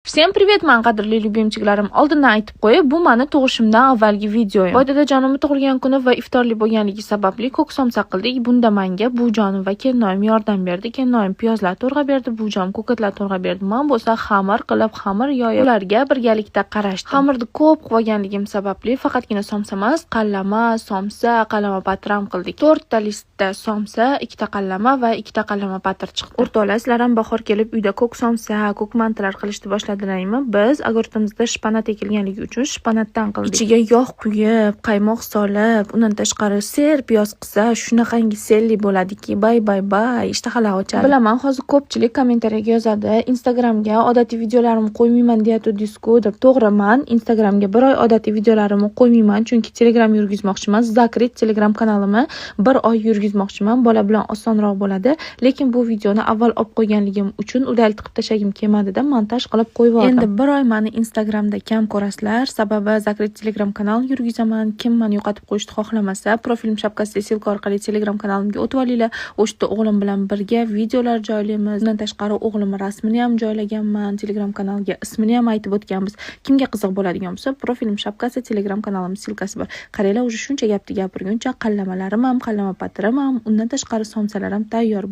Всем привет, man qadrli любимчик larim. Oldindan aytib qo'yay, bu mani tug'ishimdan avvalgi videoyim. Boy dadajonimni tug'ilgan kuni va iftorli bo'lganligi sababli ko'k somsa qildik. Bunda menga buvijonim va kelinoyim yordam berdi. Kelinoyim piyozlar to'g'rab berdi, buvijonim ko'katlar to'g'rab berdi. Men bo'lsa xamir qilib, xamir yoyib, ularga birgalikda qarashdim. Xamirni ko'p qilib olganligim sababli faqatgina somsa emas, qallama, somsa, qallama patir ham qildik. To'rtta listda somsa, ikkita qallama va ikkita qallama patir chiqdi. O'rtoqlar, sizlar ham bahor kelib uyda ko'k somsa, ko'k mantilar qilishni boshladilaringmi? Biz огород imizda shpanat ekilganligi uchun shpanatdan qildik. Ichiga yog' quyib, qaymoq solib, undan tashqari serpiyoz qilsa, shunaqangi selli bo'ladiki, bay bay bay, ishtahalar ochadi. Bilaman, hozir ko'pchilik kommentariyaga yozadi, Instagramga odatiy videolarimni qo'ymayman deyatuvdingiz-ku deb. To'g'ri, man Instagramga bir oy odatiy videolarimni qo'ymayman, chunki Telegram yurgizmoqchiman. Закрыт Telegram kanalimni bir oy yurgizmoqchiman. Bola bilan osonroq bo'ladi. Lekin bu videoni avval olib qo'yganligim uchun удалить qilib tashlagim kelmadida, montaj qilib qo'yib yubordim. Endi bir oy mani Instagramda kam ko'rasizlar. Sababi закрыт Telegram kanal yurgizaman. Kim mani yo'qotib qo'yishni xohlamasa, profilim shapkasida ссылка orqali Telegram kanalimga o'tib olinglar. O'sha yerda o'g'lim bilan birga videolar joylaymiz. Undan tashqari o'g'lim rasmini ham joylaganman Telegram kanalga, ismini ham aytib o'tganmiz. Kimga qiziq bo'ladigan bo'lsa, profilim shapkasi, Telegram kanalim ссылка si bor. Qaranglar, уже shuncha gapni gapirguncha qallamalarim ham, qallama patirim ham, undan tashqari somsalar ham tayyor.